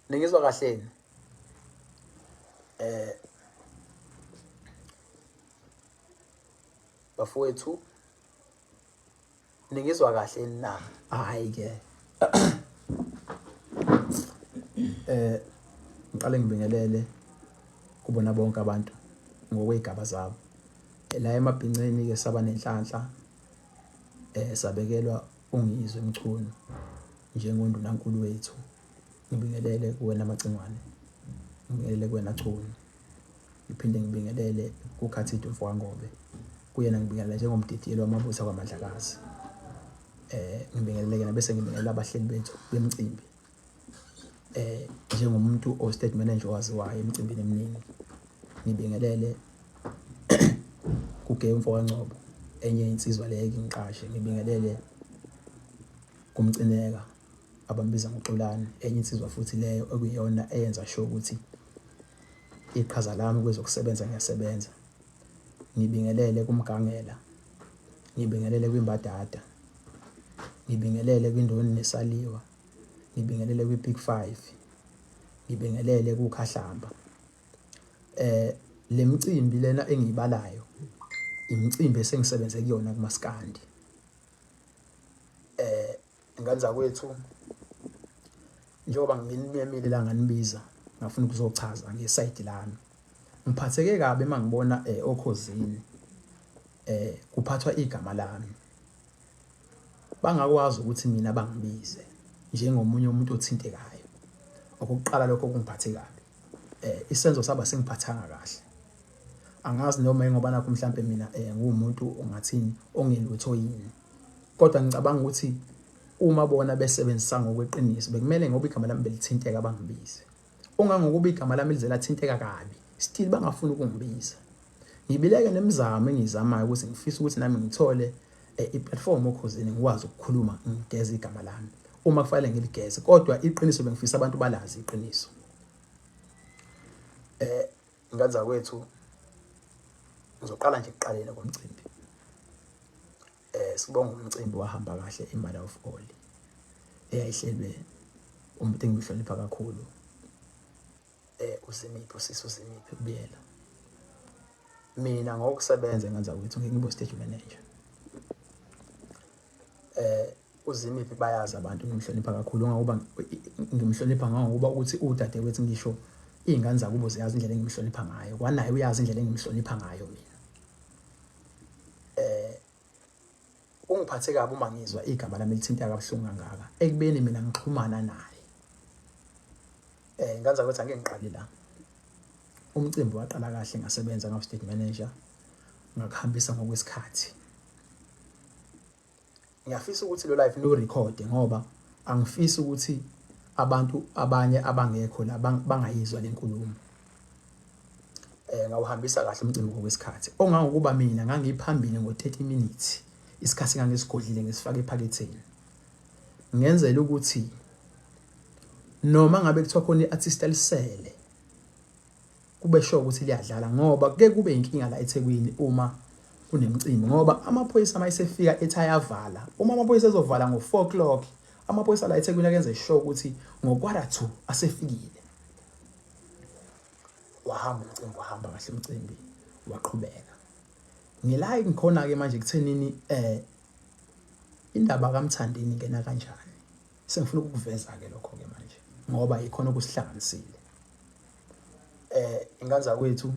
Ningizwa kahleni? Eh bafowethu ningizwa kahle na? Hayi ke. Eh ngiqale ngibingelele kubona bonke abantu ngokwezigaba zabo. La emabhinceni ke saba nenhlanhla eh sabekelwa uNgizwe Mchunu njengondunankulu wethu. Ngibingelele kuwena Macingwane, ngibingelele kuwena Chunu, ngiphinde ngibingelele kuKhathide umfokaNgobe, kuyena ngibingelela njengomdidiyeli wamabutho akwaMandlakazi. Eh ngibingelele kena bese ngibingelela abahleli bethu bemcimbi. Eh njengomuntu o state manager owaziwayo emicimbini eminingi. Ngibingelele kuGe umfokaNgcobo enye insizwa leyo engingiqashe ngibingelele kuMcineka abambiza ngoXolani enye insizwa futhi leyo okuyiyona eyenza sure ukuthi iqhaza lami kwezokusebenza ngiyasebenza. Ngibingelele kuMgangela, ngibingelele kwiMbadada, ngibingelele kwiNdoni neSaliwa, ngibingelele kwi-Big Five, ngibingelele kuKhahlamba. Eh le micimbi lena engiyibalayo imicimbi esengisebenze kuyona kumaskandi. Eh ngane zakwethu njengoba nginimemile la nganibiza ngafuna ukuzochaza ngesayidi lami ngiphatheke kabi uma ngibona eh, okhozini eh kuphathwa igama lami bangakwazi ukuthi mina bangibize njengomunye umuntu othintekayo okokuqala lokho kungiphathe kabi eh isenzo saba singiphathanga kahle angazi noma ingoba nakho mhlambe mina eh nguwumuntu ongathini ongelutho yini kodwa ngicabanga ukuthi uma bona besebenzisa ngokweqiniso bekumele ngoba igama lami belithinteka bangibize ungangokuba igama lami lize lathinteka kabi still bangafuni ukungibiza ngibileke nemizamo engiyizamayo ukuthi ngifisa ukuthi nami ngithole eh, i-platform okhozini ngikwazi ukukhuluma ngigeze igama lami uma kufanele ngiligeze kodwa iqiniso bengifisa abantu balazi iqiniso eh Ngane zakwethu ngizoqala nje ekuqaleni komcimbi. Eh sibonga umcimbi wahamba kahle iMother of All eyayihlelwe umuntu engimhlonipha kakhulu eh uZimiphi usisi uZimiphi kubuyela. Mina ngokusebenza ngane zakwethu ngike ngibe stage manager. Eh uZimiphi bayazi abantu ngimhlonipha kakhulu ngoba ngimhlonipha ngangokuba ukuthi udadewethu ngisho iy'ngane zakubo ziyazi indlela engimhlonipha ngayo kwanaye uyazi indlela engimhlonipha ngayo mina eh ungiphathe kabi uma ngizwa igama lami lithinta kabuhlungu kangaka ekubeni mina ngixhumana naye eh nganza ukuthi angeke ngiqale la umcimbi waqala kahle ngasebenza ngabe state manager ngakuhambisa ngokwesikhathi Ngiyafisa ukuthi lo live niwurekhode ngoba angifisi ukuthi abantu abanye abangekho la bangayizwa le nkulumo. Eh ngawuhambisa kahle umcimbi ngokwesikhathi. Ongangokuba mina ngangiphambili ngo-30 minutes isikhathi ngangisigodlile ngisifake ephaketheni. Ngenzela ukuthi noma ngabe kuthiwa khona i-artist elisele kube sure ukuthi liyadlala ngoba kuke kube inkinga la eThekwini uma kunemicimbi ngoba amaphoyisa uma esefika ethi ayavala uma amaphoyisa ezovala ngo-4 o'clock amaphoyisa la eThekwini akenze sure ukuthi ngo-quarter to asefikile wahamba umcimbi wahamba kahle umcimbi waqhubeka ngila ngikhona-ke manje kuthenini eh indaba kaMthandeni ingena kanjani sengifuna ukukuveza-ke lokho-ke manje ngoba yikhona okusihlanganisile eh ingane zakwethu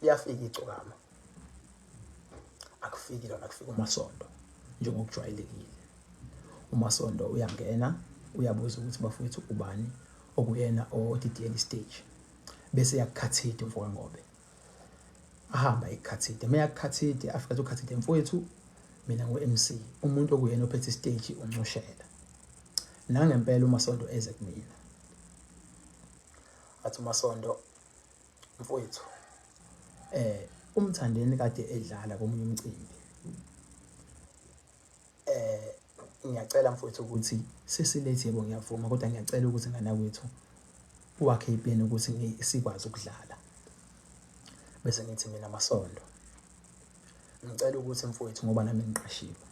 liyafika igcokama akufiki lona kufika uMasondo njengokujwayelekile uMasondo uyangena uyabuza ukuthi bafowethu ubani okuyena odidiyela istage bese yakukhathide umfo kaNgobe ahamba ekukhathide uma yakukhathide afika athi ukhathide mfowethu mina ngu-MC umuntu okuyena ophethe istage uncushela nangempela uMasondo eze kumina athi uMasondo mfowethu eh uMthandeni kade edlala komunye umcimbi eh ngiyacela mfowethu ukuthi sesilethi yebo ngiyavuma kodwa ngiyacela ukuthi ngana kwethu wakhe ipeni ukuthi sikwazi ukudlala bese ngithi mina Masondo ngicela ukuthi mfowethu ngoba nami ngiqashiwe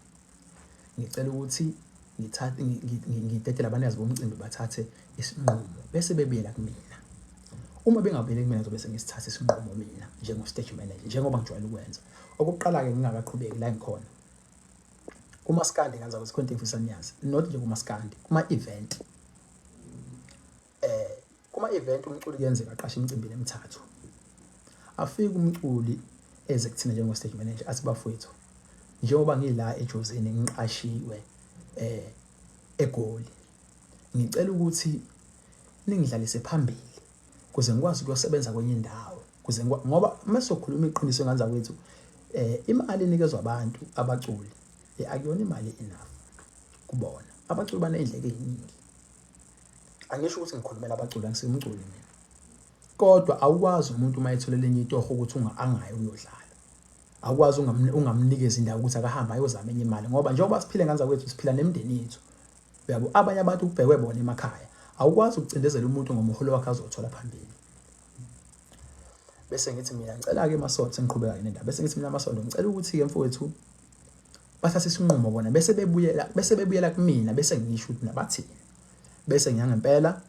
ngicela ukuthi Ngithathe ngidedele abanikazi bomcimbi bathathe isinqumo bese bebuyela kumina. Uma bengabuyeli kumina ngizobe sengisithatha isinqumo mina njengo-stage manager njengoba ngijwayele ukwenza. Okokuqala-ke ngingakaqhubeki la engikhona. Kumaskandi ngenza ukuthi khona into engifisa niyazi. Not nje kumaskandi, kuma-event. Eh kuma-event umculi kuyenzeka aqashe imicimbini emithathu. Afike umculi eze kuthina njengo-stage manager athi bafowethu njengoba ngila eJozini ngiqashiwe eh eGoli ngicela ukuthi ningidlalise phambili kuze ngikwazi ukuyosebenza kwenye indawo kuze ngoba uma sokhuluma iqiniso enganza kwethu eh imali enikezwa abantu abaculi eh, akuyona imali enough kubona abaculi baney'ndleko ey'ningi angisho ukuthi ngikhulumela abaculi angisimculi mina kodwa awukwazi umuntu uma ethole lenye itoho ukuthi angayi ukuyodlala awukwazi ungamnikeza indawo ukuthi akahambe ayozama enye imali ngoba njengoba siphile nganza kwethu siphila nemindeni yethu uyabo abanye abantu kubhekwe bona emakhaya awukwazi ukucindezela umuntu ngomholo wakhe azothola phambili bese ngithi mina ngicela-ke emasonto sengiqhubeka-ke nendaba bese ngithi mina amasonto ngicela ukuthi-ke mfowethu bathathe isinqumo bona bese bebuyela bese bebuyela kumina bese ngisho ukuthi nabathini bese ngiya ngempela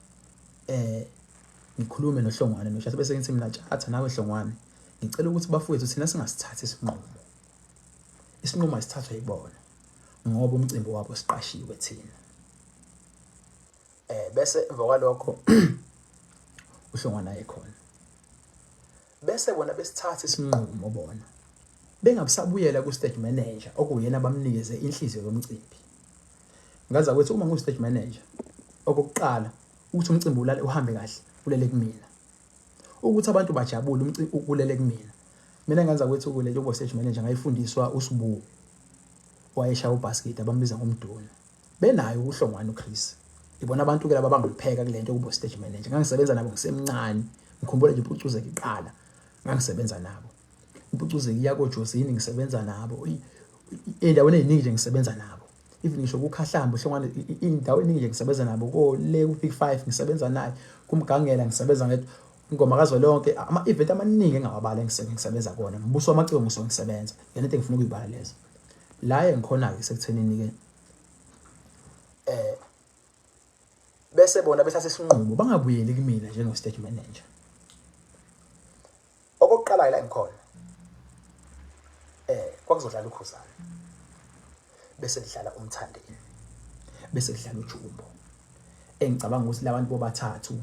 eh ngikhulume noHlongwane noShatha bese ngithi mina Tshatha nawe Hlongwane ngicela ukuthi bafowethu thina singasithathi isinqumo isinqumo asithathwe yibona ngoba umcimbi wabo siqashiwe thina eh bese emva kwalokho uHlongwane ayekhona bese bona besithatha isinqumo bona bengabusabuyela ku-stage manager okuyena bamnikeze inhliziyo yomcimbi ngaza kwethu uma ngu-stage manager okokuqala ukuthi umcimbi ulale uhambe kahle ulele kumina ukuthi abantu bajabule umcimbi ukulele kumina mina ngenza kwethu kule yokuba stage manager ngayifundiswa uSibu wayeshaya ubasket abambiza ngomduna benayo uhlongwane uChris ibona abantu ke laba bangipheka kule nto kubo stage manager ngangisebenza nabo ngisemncane ngikhumbula nje impucuzeko iqala ngangisebenza nabo impucuzeko iya koJosini ngisebenza nabo ey'ndaweni ey'ningi nje ngisebenza nabo even ngisho kukhahlamba uhlongwane iy'ndawo ey'ningi nje ngisebenza nabo kole ku-big five ngisebenza naye kumgangela ngisebenza ngedwa ingoma kazwelonke ama-event amaningi engawabala engisebenza kona mbuso wamaciko ngisuke ngisebenza yona into engifuna ukuyibala lezo la engikhona-ke sekuthenini-ke eh bese bona bethatha isinqumo bangabuyeli kumina njengo stage manager okokuqala la ngikhona eh kwakuzodlala ukhuzana bese kudlala umthandeni bese kudlala ujumbo engicabanga ukuthi labantu bobathathu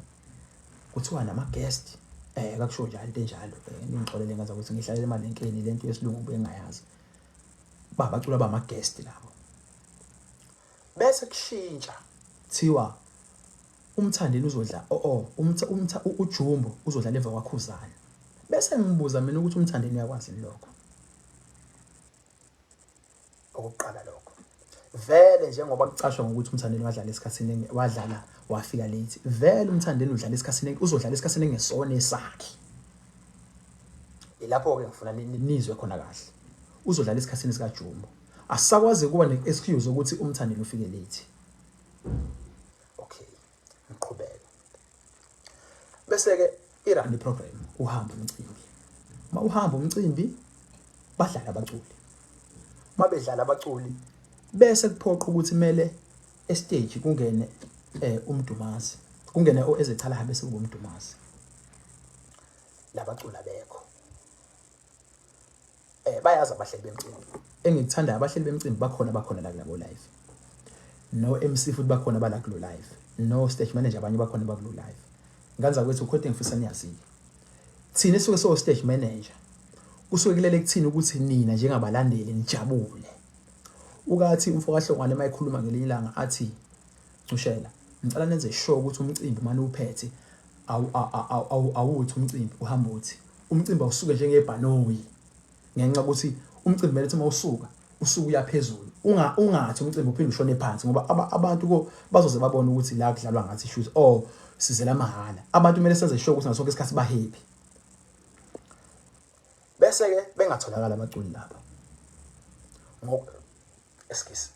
kuthiwa nama guest eh kakusho njalo into enjalo eh, ningixolele ngaza ukuthi ngihlalele emalenkeni lento yesilungu bengayazi babacula bama guest labo bese kushintsha thiwa umthandeni uzodla oh oh umtha umtha ujumbo uzodlala emva kwakhuzana bese ngibuza mina ukuthi umthandeni uyakwazi lokho okokuqala lokho vele njengoba kucashwa ngokuthi umthandeni wadlala esikhathini wadlala wafika late vele umthandeni udlala esikhathini uzodlala esikhathini engesona esakhe ilapho-ke ngifuna nizwe khona kahle uzodlala esikhathini sikajumbo asisakwazi ukuba ne-excuse ukuthi umthandeni ufike late okay ngiqhubeke bese-ke irun iprogram uhamba umcimbi uma uhamba umcimbi badlala abaculi uma bedlala abaculi bese kuphoqa ukuthi kumele estage kungene eh umdumazi kungene oezechalaha bese kuba umdumazi labaculi abekho eh bayazi abahleli bemcimbi engikuthandayo abahleli bemcimbi bakhona bakhona la kulabo live no MC futhi bakhona bala kulo live no stage manager abanye bakhona bakulo live nganza kwethu ukhona engifisa niyazile thina esuke so stage manager kusuke kulele kuthina ukuthi nina njengabalandeli nijabule ukathi umfo kaHlongwane mayekhuluma ngelinye ilanga athi Ncushela ngicela nenze sure ukuthi umcimbi manje uphethe awuthi umcimbi uhamba uthi umcimbi awusuke njengebhanoyi ngenxa ukuthi umcimbi kumele ukuthi uma usuka usuke uya phezulu unga ungathi umcimbi uphinde ushone phansi ngoba abantu ko bazoze babone ukuthi la kudlalwa ngathi shoes or sizela mahhala abantu kumele senze sure ukuthi ngaso sonke isikhathi ba happy bese ke bengatholakala abaculi lapha ngoku excuse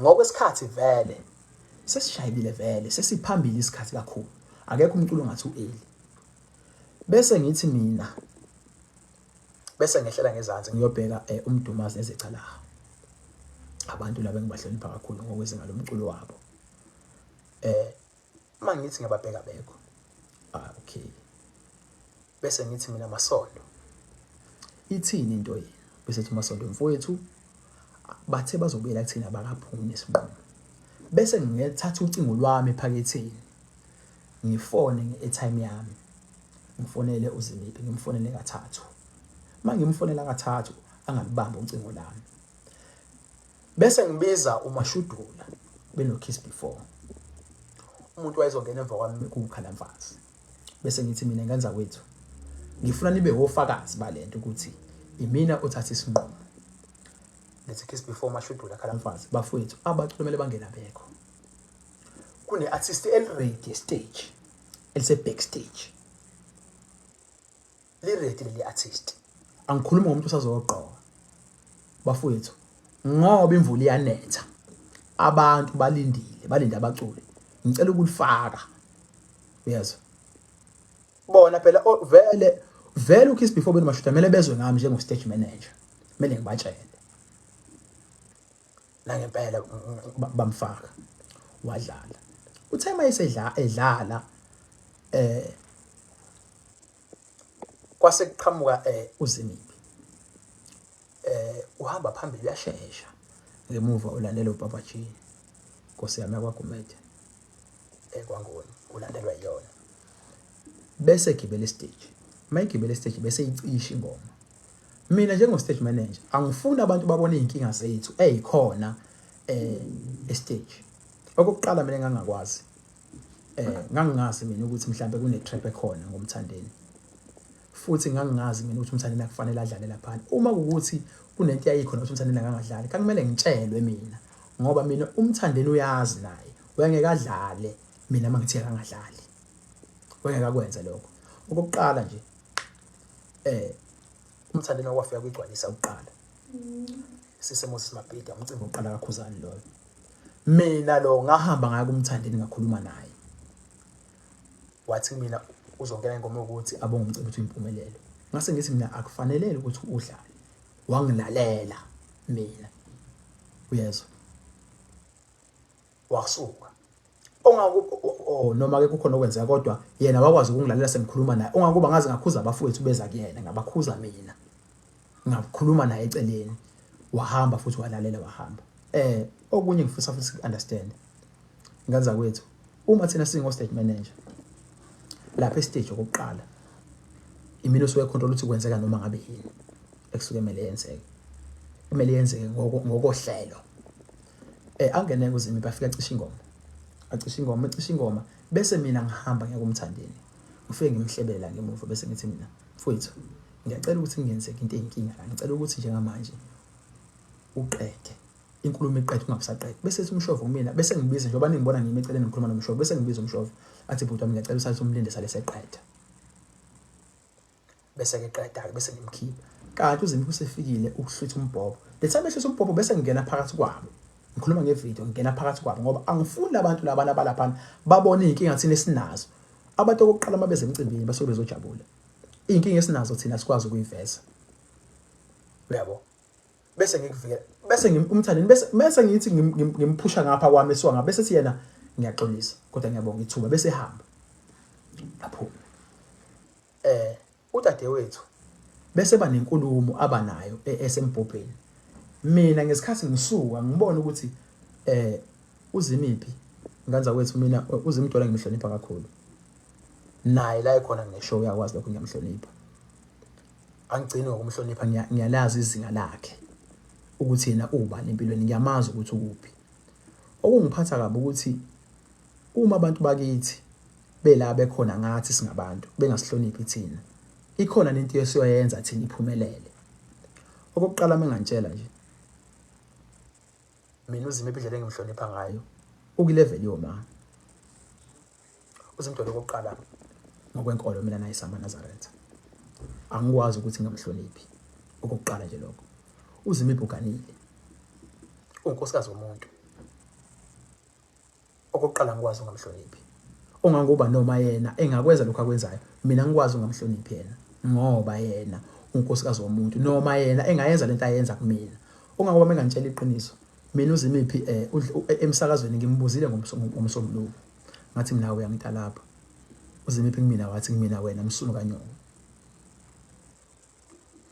ngokwesikhathi vele sesishayibile vele sesiphambili isikhathi kakhulu akekho umculo ngathi u-eli bese ngithi mina bese ngehlela ngezansi ngiyobheka eh, umdumazi nezecalaha Abantu laba engibahlonipha kakhulu ngokwezinga lomculo wabo. Uma ngithi ngiyababheka bekho. Ah okay. Bese ngithi mina Masondo. Ithini into yenu? Bese ethi uMasondo mfowethu bathe bazobuyela kuthina abakaphumi nesinqumo. Bese ngithatha ucingo lwami ephaketheni ngifone nge-airtime yami ngifonele uZimiphi ngimfonele kathathu. Uma ngimfonela kathathu angalibambi ucingo lami. Bese ngibiza uMashudula beno-Kiss Before. Umuntu wayezongena emva kwami kuwukhalamfazi. Bese ngithi mina ngenza kwethu ngifuna nibe wofakazi balento ukuthi imina othatha isinqumo. Ngithi Kiss Before Mashudula khalamfazi bafowethu abaculi kumele bangena bekho. Kune-artist eli-ready stage elise backstage. Li-ready leli artist. Angikhulumi ngomuntu osazogqoka. Bafowethu ngoba imvula iyanetha. Abantu balindile, balinde abaculi. Ngicela ukulifaka. Uyezwa? Bona phela vele vele uKiss Before benoMashuda kumele bezwe ngami njengo stage manager. Kumele ngibatshele. Nangempela bamfaka wadlala. Uthe mayesedla edlala kwase kuqhamuka uZimiphi. Uhamba phambili uyashesha ngemuva ulandela uBaba G. Nkosi yami yakwaGumede ekwaNgoni ulandelwa yiyona. Bese egibela stage. Mayigibela stage bese icisha ingoma. Mina njengo stage manager angifuni abantu babone izinkinga zethu ezikhona estage. Okokuqala mina ngangakwazi ngangingazi mina ukuthi mhlambe kune trap ekhona ngomthandeni. Futhi ngangingazi mina ukuthi umthandeni akufanele adlale lapha. Uma kukuthi kunento eyayikhona ukuthi umthandeni akangadlali, kakumele ngitshelwe mina ngoba mina umthandeni uyazi naye. Wayengeke adlale mina mangithi akangadlali. Wayengeke akwenze lokho. Okokuqala nje umthandeni wakwafika kuyigcwalisa ukuqala. Sise Moses Mabhida umcimbi oqala kaKhuzani loyo. Mina lo ngahamba ngaya kumthandeni ngakhuluma naye. Wathi mina uzongena ingoma yokuthi abonge umcimbi uthi impumelelo. Ngase ngithi mina akufanelele ukuthi udlale. Wangilalela mina. Uyezwa? Wasuka. Ongaku noma ke kukhona okwenzeka kodwa yena wakwazi ukungilalela sengikhuluma naye. Ongakuba ngaze ngakhuza abafowethu beza kuyena ngabakhuza mina. Ngakhuluma naye eceleni. Wahamba futhi walalela wahamba. Okunye ngifisa futhi understand. Nganza kwethu uma thina singo stage manager lapha estage okokuqala imina osuke control ukuthi kwenzeka noma ngabe yini ekusuke kumele yenzeke. Kumele yenzeke ngokohlelo. Angene kuZimi bafika acisha ingoma. Acisha ingoma, ecisha ingoma bese mina ngihamba ngiya kumthandeni. Ngifike ngimhlebelela ngemuva bese ngithi mina mfowethu ngiyacela ukuthi ngiyenzeke into eyinkinga la. Ngicela ukuthi njengamanje uqede inkulumo iqede ungabusaqede. Bese ethi umshovo kumina bese ngibiza njengoba ningibona ngimi eceleni ngikhuluma nomshovo bese ngibiza umshovo athi bhuti wami ngiyacela usathe umlinde sale seqeda. Bese ke qeda ke bese ngimkhipha. Kanti uZimiphi usefikile ukuhlwitha umbhobho. The time ehlwitha umbhobho bese ngingena phakathi kwabo. Ngikhuluma ngevideo ngingena phakathi kwabo ngoba angifuni abantu labana abalapha babone inkinga thina esinazo. Abantu okokuqala mabeze emcimbini basuke bezojabula. Inkinga esinazo thina sikwazi ukuyiveza. Uyabo? Bese ngikuvikela bese umthandeni bese ngithi ngimphusha ngapha kwami esuka ngapha bese sithi yena ngiyaxolisa kodwa ngiyabonga ithuba bese ehamba aphume. Udadewethu bese ba nenkulumo abanayo esembhobheni. Mina ngesikhathi ngisuka ngibona ukuthi uZimiphi nganza kwethu mina uZimdola ngimhlonipha kakhulu. Naye la ekhona ngisho uyakwazi lokho ngiyamhlonipha. Angigcini ngokumhlonipha ngiyalazi izinga lakhe ukuthi yena ubani empilweni ngiyamazi ukuthi ukuphi. Okungiphatha kabi ukuthi uma abantu bakithi bela bekhona ngathi singabantu bengasihloniphi thina ikhona nento esiyoyenza thina iphumelele. Okokuqala mengantshela nje mina uZimiphi indlela engimhlonipha ngayo ukulevel yoma. UZimdola okokuqala ngokwenkolo mina naye samaNazaretha. Angikwazi ukuthi ngingamhloniphi okokuqala nje lokho. UZimiphi uganile. Unkosikazi womuntu. Okokuqala ngikwazi ungamhloniphi. Ongangoba noma yena engakwenza lokho akwenzayo mina ngikwazi ungamhloniphi yena ngoba yena unkosikazi womuntu noma yena engayenza lento ayenza kumina. Ongangoba mengantshela iqiniso. Mina uZimiphi eh emsakazweni ngimbuzile ngomsombuluko. Ngathi mina uyangitalapha. UZimiphi kumina wathi kumina wena msunu kanyoko.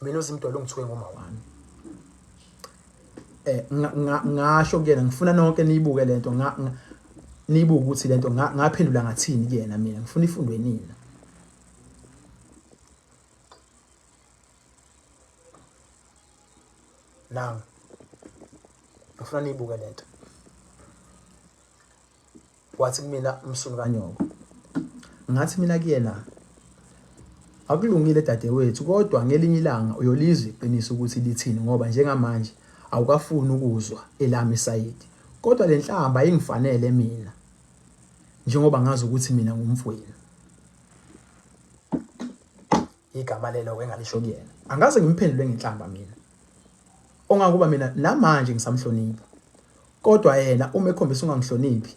Mina uZimdolo ungithuke ngoma wami. Eh ngasho kuyena ngifuna nonke niyibuke lento niyibuke ukuthi lento ngaphendula ngathini kuyena mina ngifuna ifundwe nina. Nangu. Ngifuna niyibuke lento. Wathi kumina umsunu kanyoko. Ngathi mina kuyena akulungile dadewethu kodwa ngelinye ilanga uyolizwa iqiniso ukuthi lithini ngoba njengamanje awukafuni ukuzwa elami isayidi. Kodwa le nhlamba ayingifanele mina njengoba ngazi ukuthi mina ngumfwenu. Igama lelo engalisho kuyena. Angaze ngimphendule ngenhlamba mina. Ongakuba mina namanje ngisamhlonipha. Kodwa yena uma ekhombisa ungangihloniphi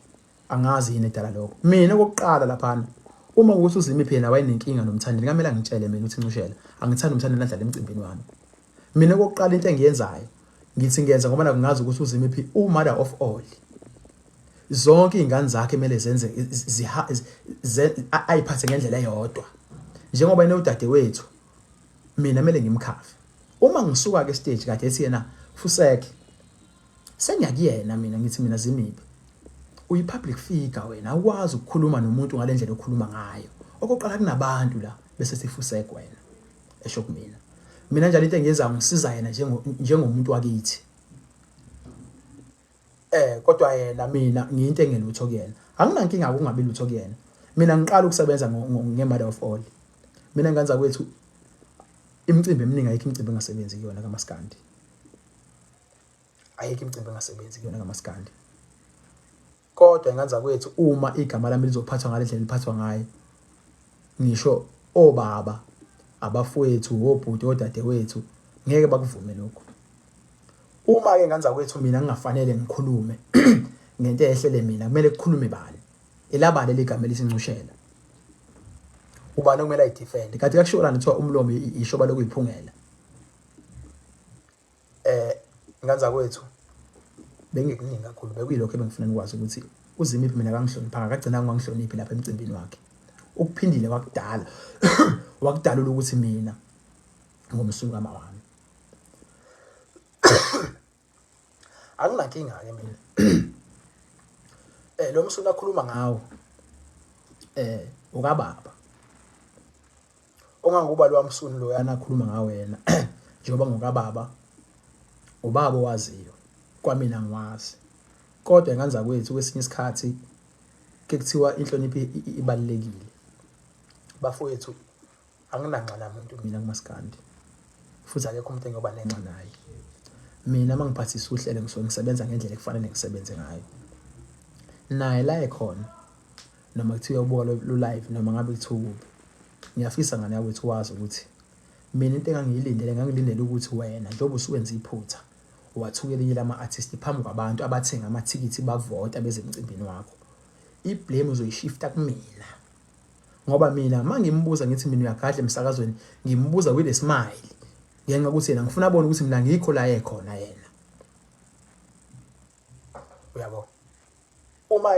angazi yini edala lokho. Mina okokuqala laphana uma ukuthi uZimiphi yena wayenenkinga noMthandeni kamele angitshele mina ukuthi ncushela angithandi uMthandeni adlale emcimbini wami. Mina okokuqala into engiyenzayo ngithi ngiyenza ngoba nakungazi ukuthi uZimiphi u-mother of all. Zonke izingane zakhe kumele zenze ayiphathe ngendlela eyodwa. Njengoba yena udadewethu mina kumele ngimkhave. Uma ngisuka ke stage kade ethi yena fuseke sengiyakuyena mina ngithi mina Zimiphi uyi-public figure wena awukwazi ukukhuluma nomuntu ngale ndlela okhuluma ngayo okokuqala kunabantu la bese sifuseke wena esho kumina mina njalo into engiyenzayo ngisiza yena njengomuntu wakithi eh kodwa yena mina ngiyinto engelutho kuyena anginankinga ukungabi lutho kuyena mina ngiqala ukusebenza nge-mother of all mina nganza kwethu imicimbi eminingi ayikho imicimbi engasebenzi kuyona kamaskandi ayikho imicimbi engasebenzi kuyona kamaskandi kodwa nganza kwethu uma igama lami lizophathwa ngale ndlela liphathwa ngayo ngisho obaba abafowethu obhuti odadewethu ngeke bakuvume lokho uma ke nganza kwethu mina ngingafanele ngikhulume ngento eyehlele mina kumele kukhulume bani elabani ligama elisincushela ubani okumele ayidefend kanti kakushiwo lana kuthiwa umlomo ishoba lokuyiphungela eh nganza kwethu bengekuningi kakhulu bekuyilokho ebengifuna nikwazi ukuthi uZimiphi mina kangihloniphanga kagcina ngangihloniphi lapha emcimbini wakhe ukuphindile wakudala wakudalula ukuthi mina ngomsuka mawami anginankinga ke mina eh lo msunu akhuluma ngawo eh ukababa ongangokuba lo msunu lo yana akhuluma ngawo yena njengoba ngokababa ubaba owaziyo kwamina ngiwazi kodwa enganza kwethu kwesinye isikhathi ke kuthiwa inhlonipho ibalulekile bafowethu Anginanxa namuntu mina kumaskandi futhi akekho umuntu engiyoba nenxa naye. Mina uma ngiphathisa uhlelo ngisuke ngisebenza ngendlela ekufanele ngisebenze ngayo. Naye la ekhona noma kuthiwa ubuka lo live noma ngabe kuthiwa ukuphi ngiyafisa ngane yakwethu wazi ukuthi mina into engangiyilindele ngangilindele ukuthi wena njengoba usuwenza iphutha wathuka elinye lama-artist phambi kwabantu abathenga amathikithi bavota beze emcimbini wakho i-blame uzoyishifta kumina ngoba mina mangimbuza ngithi mina uyagadla emsakazweni ngimbuza with a smile ngenxa ukuthi yena ngifuna abone ukuthi mina ngikho la ekhona yena uyabo uma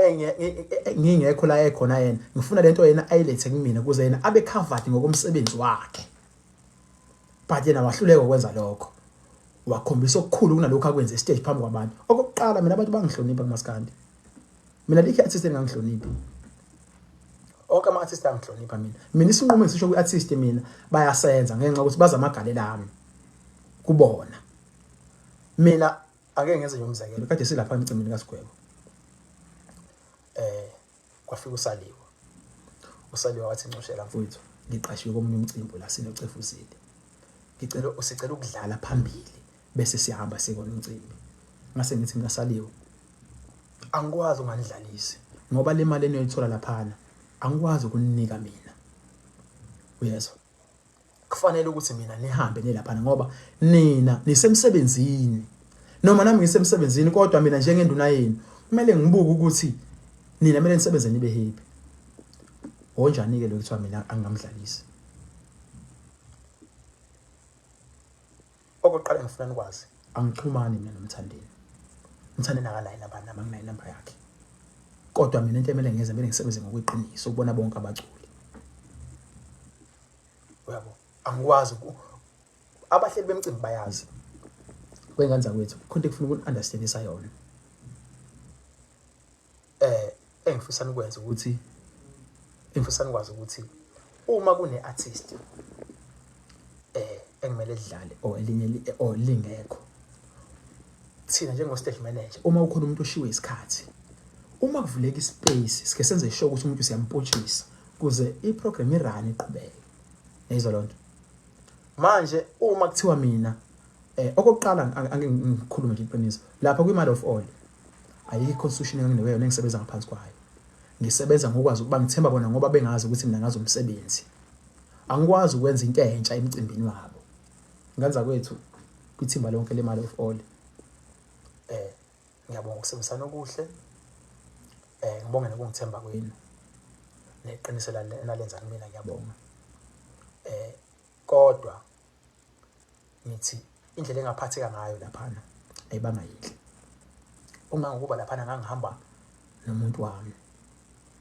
ngingekho la ekhona yena ngifuna lento yena ayilethe kumina ukuze yena abe covered ngokomsebenzi wakhe but yena wahluleka ukwenza lokho wakhombisa okukhulu kunalokho akwenze stage phambi kwabantu okokuqala mina abantu bangihlonipha kumaskandi mina likhe artist engangihloniphi onke ama-artist angihlonipha mina mina isinqumo engisisho kwi-artist mina bayasenza ngenxa yokuthi bazi amagalelo ami kubona mina ake ngenze nje umzekelo kade silapha emcimbini kaSigwebo eh kwafika uSaliwa uSaliwa wathi ncushela mfowethu ngiqashiwe komunye umcimbi la sinocefuzile ngicela usicela ukudlala phambili bese siyahamba sikona umcimbi ngase ngithi mina Saliwa angikwazi unganidlalisi ngoba le mali eniyoyithola laphana angikwazi ukuninika mina uyezwa kufanele ukuthi mina nihambe nilaphana ngoba nina nisemsebenzini noma nami ngisemsebenzini kodwa mina njengenduna yenu kumele ngibuke ukuthi nina kumele nisebenze nibe happy onjani-ke lo kuthiwa mina angingamdlalisi Okokuqala engifuna nikwazi, angixhumani mina noMthandeni. Umthandeni akanayo inamba nami anginayo inamba yakhe. Kodwa mina into emele ngiyenze kumele ngisebenze ngokweqiniso ukubona bonke abaculi. Uyabo? Angikwazi abahleli bemcimbi bayazi. Kwengane zakwethu khona into ekufuna uku-understandisa yona. Eh engifisa nikwenze ukuthi engifisa nikwazi ukuthi uma kune artist eh engimele lidlale or elinye or lingekho thina njengo stage manager uma ukhona umuntu oshiwe isikhathi uma kuvuleka ispace sike senze sure ukuthi umuntu siyampontshisa kuze iprogram irun iqhubeke yayizwa lonto manje uma kuthiwa mina Eh okokuqala angeke ngikhulume nje iqiniso. Lapha kwi Mother of All ayikho constitution engingewe yona engisebenza ngaphansi kwayo. Ngisebenza ngokwazi ukuba ngithemba bona ngoba bengazi ukuthi mina ngazi umsebenzi. Angikwazi ukwenza into entsha emcimbini wabo. Ngenza kwethu kwithimba lonke le Mother of All. Eh ngiyabonga ukusebenzisana okuhle. Eh ngibonge nokungithemba kwenu. Neqiniso lalenza kumina ngiyabonga. Eh kodwa ngithi indlela engaphatheka ngayo laphana ayibanga yinhle ungangokuba laphana ngangihamba nomuntu wami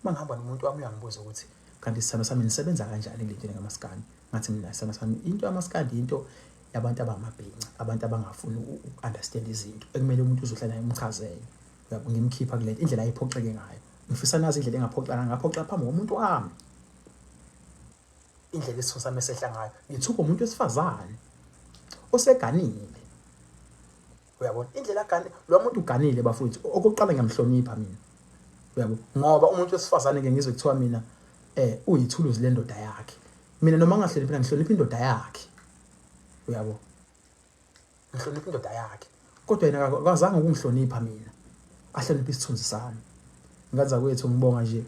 uma ngihamba nomuntu wami uyangibuza ukuthi kanti isithando sami nisebenza kanjani kule nto ngamaskandi ngathi mina isithando sami into yamaskandi into yabantu abangamabhinca abantu abangafuni uku-understand izinto ekumele umuntu uzohlala naye umchazele ngimkhipha kule indlela ayiphoxeke ngayo ngifisa nazi indlela engaphoxa ngaphoxa phambi komuntu wami indlela isitho sami esehla ngayo ngithuka umuntu wesifazane oseganile uyabona indlela agane lo muntu uganile bafowethu okokuqala ngiyamhlonipha mina uyabo ngoba umuntu wesifazane ke ngizwe kuthiwa mina eh uyithuluzi lendoda yakhe mina noma ngingahloniphi ngihlonipha indoda yakhe uyabo ngihlonipha indoda yakhe kodwa yena akazange ukungihlonipha mina ahloniphe isithunzi sami ngaza kwethu ngibonga nje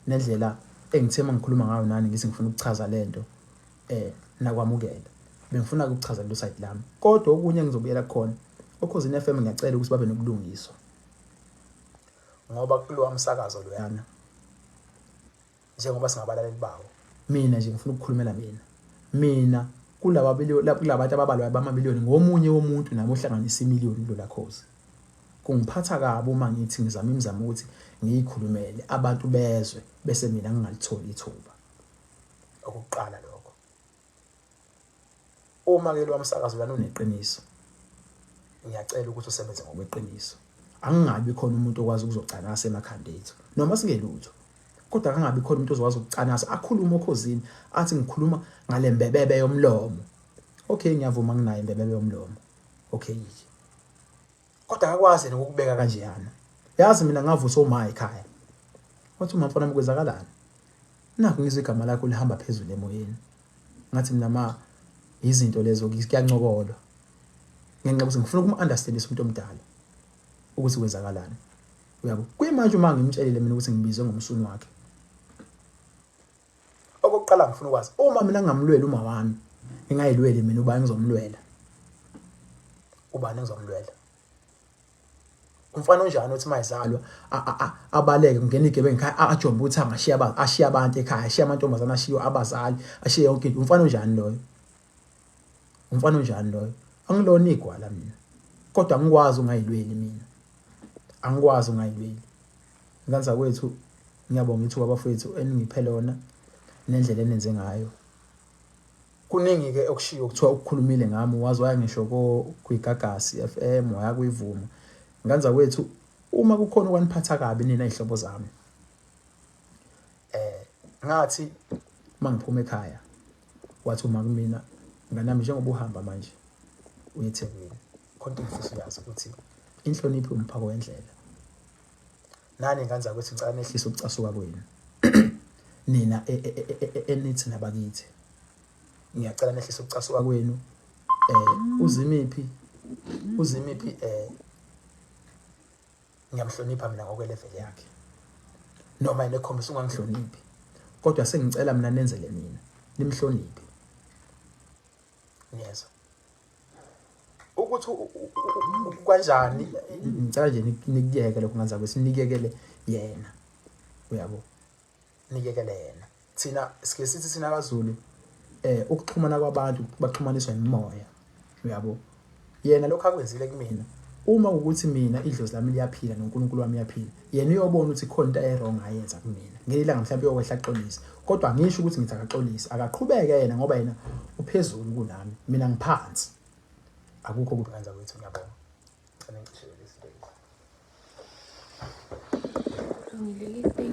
nendlela engithe mangikhuluma ngayo nani ngithi ngifuna ukuchaza lento eh nakwamukela bengifuna ukuchaza lo side lami kodwa okunye engizobuyela khona okhozini FM ngiyacela ukuthi babe nobulungiswa ngoba kulowa msakazo loyana njengoba singabalaleli bawo mina nje ngifuna ukukhulumela mina mina kulaba kulabantu ababalwayo bamamiliyoni ngomunye womuntu nami ohlanganisa imiliyoni kulola khozi kungiphatha kabi uma ngithi ngizama imizamo ukuthi ngiyikhulumele abantu bezwe bese mina ngingalitholi ithuba okokuqala lokho Uma ke lo msakazo lana uneqiniso ngiyacela ukuthi usebenze ngokweqiniso. Angingabi khona umuntu okwazi ukuzocanasa emakhanda ethu noma singelutho. Kodwa akangabi khona umuntu ozokwazi ukucanasa akhulume okhozini athi ngikhuluma ngale mbebebe yomlomo. Okay ngiyavuma nginayo imbebebe yomlomo. Okay. Kodwa akakwazi yena ukukubeka kanjeyana. Yazi mina ngavusa uma ekhaya. Wathi uma mfana kwenzakalani? Nakhu ngizwe igama lakho lihamba phezulu emoyeni. Ngathi mina ma izinto lezo kuyancokolwa. Ngenxa yokuthi ngifuna ukum-understandisa umuntu omdala ukuthi kwenzakalani. Uyabo? Kuyimanje uma ngimtshelile mina ukuthi ngibizwe ngomsunu wakhe. Okokuqala ngifuna ukwazi uma mina ngingamlweli uma wami ngingayilweli mina ubani ngizomlwela. Ubani ngizomlwela? Umfana onjani othi mayizalwa abaleke kungena igebengu ekhaya ajombe ukuthi angashiya ashiye abantu ekhaya ashiye amantombazane ashiye abazali ashiye yonke into umfana onjani loyo umfana onjani loyo angilona igwala mina kodwa angikwazi ungayilweli mina angikwazi ungayilweli ngane zakwethu ngiyabonga ithuba bafowethu eningiphe lona nendlela enenze ngayo Kuningi-ke okushiwo kuthiwa ukukhulumile ngami waze waya ngisho kwigagasi FM waya kwivuma. Ngane zakwethu uma kukhona okwaniphatha kabi nina izihlobo zami eh ngathi mangiphuma ekhaya wathi uma kumina nganami njengoba uhamba manje uye eThekwini khona into engifisa uyazi ukuthi inhlonipho umphako wendlela nani ngane zakwethu ngicela nehlise ukucasuka kwenu nina e, e, e, enithi nabakithi ngiyacela nehlise ukucasuka kwenu eh uzimiphi uzimiphi eh ngiyamhlonipha mina ngokwe level yakhe noma yena ekhombisa ungangihloniphi kodwa sengicela mina nenzele mina nimhloniphe ngiyezwa ukuthi kanjani ngicela nje nikuyeke lokho nganza kwesi nikuyekele yena uyabo nikekele yena thina sike sithi thina kaZulu eh ukuxhumana kwabantu baxhumaniswa imimoya uyabo yena lokho akwenzile kumina Uma ukuthi mina idlozi lami liyaphila noNkulunkulu wami uyaphila, yena uyobona ukuthi khona into e-wrong ayenza kumina. Ngelinye ilanga mhlawumbe uyokwehla axolise. Kodwa angisho ukuthi ngithi akaxolise, akaqhubeke yena ngoba yena uphezulu kunami, mina ngiphansi. Akukho kubi kanza kwethu ngiyabonga. Cela ngicishe lesi. Kulungile.